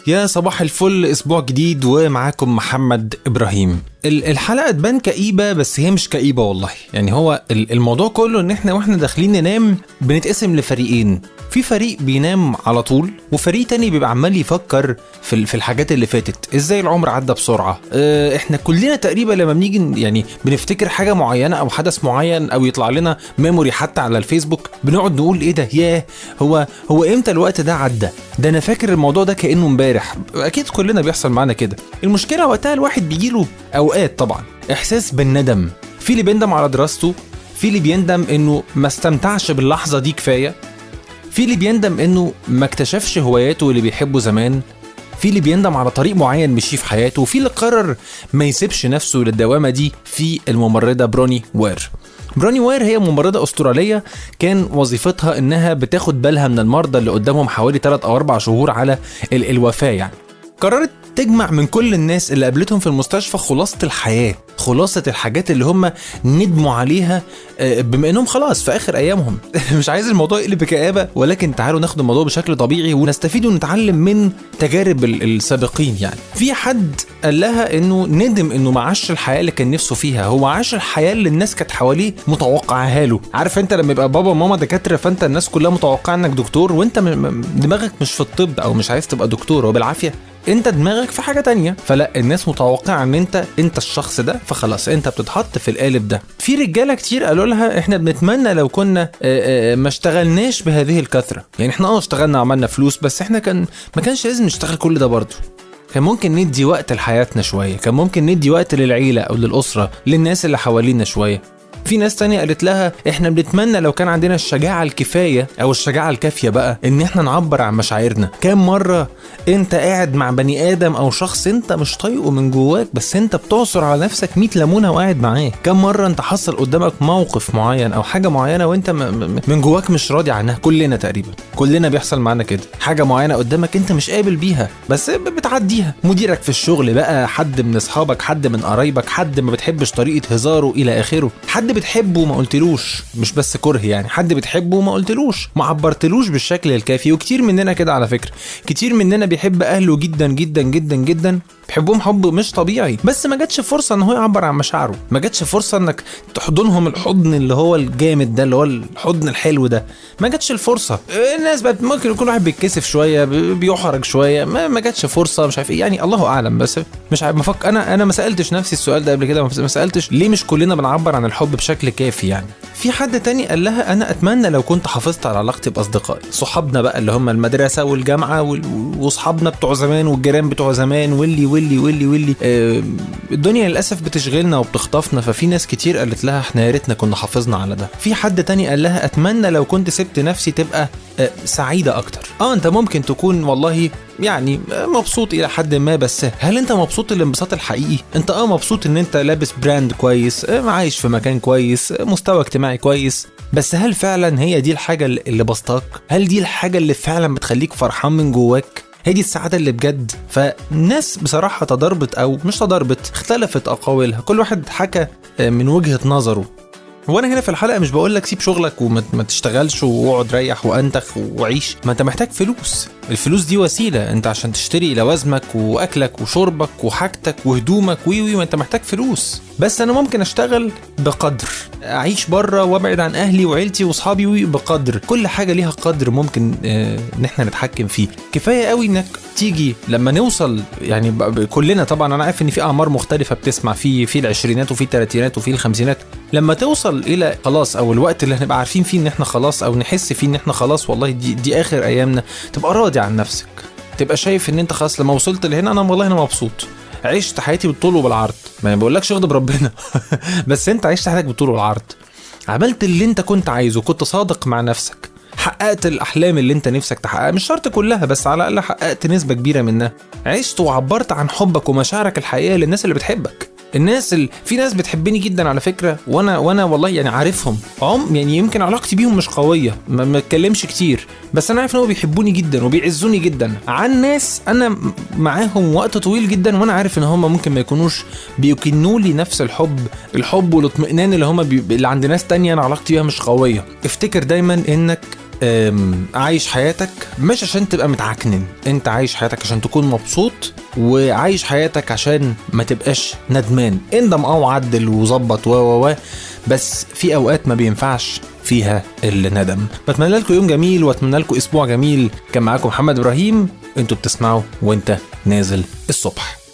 يا صباح الفل، اسبوع جديد ومعاكم محمد ابراهيم. الحلقة تبان كئيبة بس هي مش كئيبة والله. يعني هو الموضوع كله ان احنا واحنا داخلين ننام بنتقسم لفريقين، في فريق بينام على طول وفريق تاني بيبقى عمال يفكر في الحاجات اللي فاتت، ازاي العمر عدى بسرعة. احنا كلنا تقريبا لما بنيجي يعني بنفتكر حاجة معينة او حدث معين او يطلع لنا memory حتى على الفيسبوك بنقعد نقول ايه ده، ياه هو امتى الوقت ده عدى، ده انا فاكر الموضوع ده كأنه امبارح. اكيد كلنا بيحصل معانا كده. المشكلة وقتها الواحد بيجيله اوقات طبعا احساس بالندم، في اللي بيندم على دراسته، في اللي بيندم انه ما استمتعش باللحظة دي كفاية، في اللي بيندم انه ما اكتشفش هواياته اللي بيحبه زمان، في اللي بيندم على طريق معين مشي في حياته، وفي اللي قرر ما يسيبش نفسه للدوامة دي. في الممرضة بروني وير. بروني وير هي ممرضة أسترالية كان وظيفتها انها بتاخد بالها من المرضى اللي قدامهم حوالي 3 أو 4 شهور على الوفاة. يعني قررت تجمع من كل الناس اللي قابلتهم في المستشفى خلاصة الحياة، خلاصة الحاجات اللي هم ندموا عليها بما انهم خلاص في اخر ايامهم. مش عايز الموضوع يقلب بكآبة، ولكن تعالوا ناخد الموضوع بشكل طبيعي ونستفيد ونتعلم من تجارب السابقين. يعني في حد قال لها انه ندم انه ما عاش الحياة اللي كان نفسه فيها، هو عاش الحياة اللي الناس كانت حواليه متوقعها له. عارف انت لما يبقى بابا وماما دكاترة فانت الناس كلها متوقعة انك دكتور، وانت دماغك مش في الطب او مش عايز تبقى دكتور، وبالعافية انت دماغك في حاجة تانية، فلا الناس متوقعة ان انت الشخص ده، فخلاص انت بتتحط في القالب ده. في رجالة كتير قالوا لها احنا بنتمنى لو كنا ما اشتغلناش بهذه الكثرة، يعني احنا اشتغلنا وعملنا فلوس، بس احنا ما كانش لازم نشتغل كل ده برضو، كان ممكن ندي وقت لحياتنا شوية، كان ممكن ندي وقت للعيلة او للأسرة، للناس اللي حوالينا شوية. في ناس تانية قالت لها احنا بنتمنى لو كان عندنا الشجاعة الكفاية او الشجاعة الكافية بقى ان احنا نعبر عن مشاعرنا. كام مرة انت قاعد مع بني ادم او شخص انت مش طايقة من جواك، بس انت بتعصر على نفسك 100 ليمونة وقاعد معاه. كام مرة انت حصل قدامك موقف معين او حاجة معينة وانت من جواك مش راضي عنها. كلنا تقريبا كلنا بيحصل معانا كده، حاجة معينة قدامك انت مش قابل بيها بس بتعديها. مديرك في الشغل بقى، حد من اصحابك، حد من قرايبك، حد ما بتحبش طريقة هزاره الى اخره، حد بتحبه ما قلتلوش، مش بس كره يعني، حد بتحبه ما قلتلوش، ما عبرتلوش بالشكل الكافي. وكتير مننا كده على فكرة، كتير مننا بيحب اهله جدا جدا جدا جدا، بيحبهم حب مش طبيعي، بس ما جاتش فرصة ان هو يعبر عن مشاعره، ما جاتش فرصة انك تحضنهم الحضن اللي هو الجامد ده، اللي هو الحضن الحلو ده، ما جاتش الفرصة. الناس بقى ممكن يكون واحد بيتكسف شوية، بيحرج شوية، ما جاتش فرصة، مش عارف ايه، يعني الله اعلم. بس مش عارف بفكر انا ما سألتش نفسي السؤال ده قبل كده، ما سألتش ليه مش كلنا بنعبر عن الحب بشكل كافي. يعني في حد تاني قال لها انا اتمنى لو كنت حافظت على علاقتي باصدقائي، صحابنا بقى اللي هم المدرسة والجامعة واصحابنا بتوع زمان والجيران بتوع زمان واللي واللي واللي واللي. الدنيا للاسف بتشغلنا وبتخطفنا، ففي ناس كتير قالت لها احنا يا ريتنا كنا حافظنا على ده. في حد تاني قال لها اتمنى لو كنت سبت نفسي تبقى سعيدة اكتر. انت ممكن تكون والله يعني مبسوط الى حد ما، بس هل انت مبسوط الانبساط الحقيقي؟ انت مبسوط ان انت لابس brand كويس، عايش في مكان كويس، مستوى اجتماعي كويس، بس هل فعلا هي دي الحاجة اللي بسطاك؟ هل دي الحاجة اللي فعلا بتخليك فرحان من جواك؟ هي دي السعادة اللي بجد؟ فالناس بصراحة تضاربت او مش تضاربت، اختلفت اقاويلها، كل واحد حكى من وجهة نظره. وانا هنا في الحلقة مش بقول لك سيب شغلك وما تشتغلش واقعد ريح وانتخ وعيش، ما انت محتاج فلوس. الفلوس دي وسيلة انت عشان تشتري لوازمك واكلك وشربك وحاجتك وهدومك وي، ما انت محتاج فلوس. بس انا ممكن اشتغل بقدر، اعيش بره وابعد عن اهلي وعيلتي واصحابي وي بقدر. كل حاجة ليها قدر ممكن ان احنا نتحكم فيه. كفاية قوي انك تيجي لما نوصل يعني كلنا طبعا انا عارف ان في اعمار مختلفة بتسمع، في العشرينات وفي الثلاثينات وفي الخمسينات، لما توصل الى خلاص او الوقت اللي هنبقى عارفين فيه ان احنا خلاص او نحس فيه ان احنا خلاص والله دي اخر ايامنا، تبقى راضي عن نفسك، تبقى شايف ان انت خلاص لما وصلت لهنا انا والله انا مبسوط، عشت حياتي بالطول وبالعرض. ما بقولكش اغضب ربنا بس انت عشت حياتك بالطول والعرض، عملت اللي انت كنت عايزه، كنت صادق مع نفسك، حققت الاحلام اللي انت نفسك تحققها، مش شرط كلها بس على الاقل حققت نسبة كبيرة منها، عشت وعبرت عن حبك ومشاعرك الحقيقية للناس اللي بتحبك. الناس في ناس بتحبني جدا على فكرة، وانا والله يعني عارفهم، يعني يمكن علاقتي بيهم مش قوية، ما اتكلمش كتير، بس انا عارف ان هم بيحبوني جدا وبيعزوني جدا، عن ناس انا معاهم وقت طويل جدا وانا عارف ان هم ممكن ما يكونوش بيكنوا لي نفس الحب والاطمئنان اللي هم اللي عند ناس تانية انا علاقتي بيها مش قوية. افتكر دايما انك عايش حياتك مش عشان تبقى متعكنن، انت عايش حياتك عشان تكون مبسوط، وعايش حياتك عشان ما تبقاش ندمان. اندم وعدل وظبط و و و بس في اوقات ما بينفعش فيها الندم. بتمنى لكم يوم جميل واتمنى لكم اسبوع جميل. كان معاكم محمد ابراهيم، انتوا بتسمعوا وانت نازل الصبح.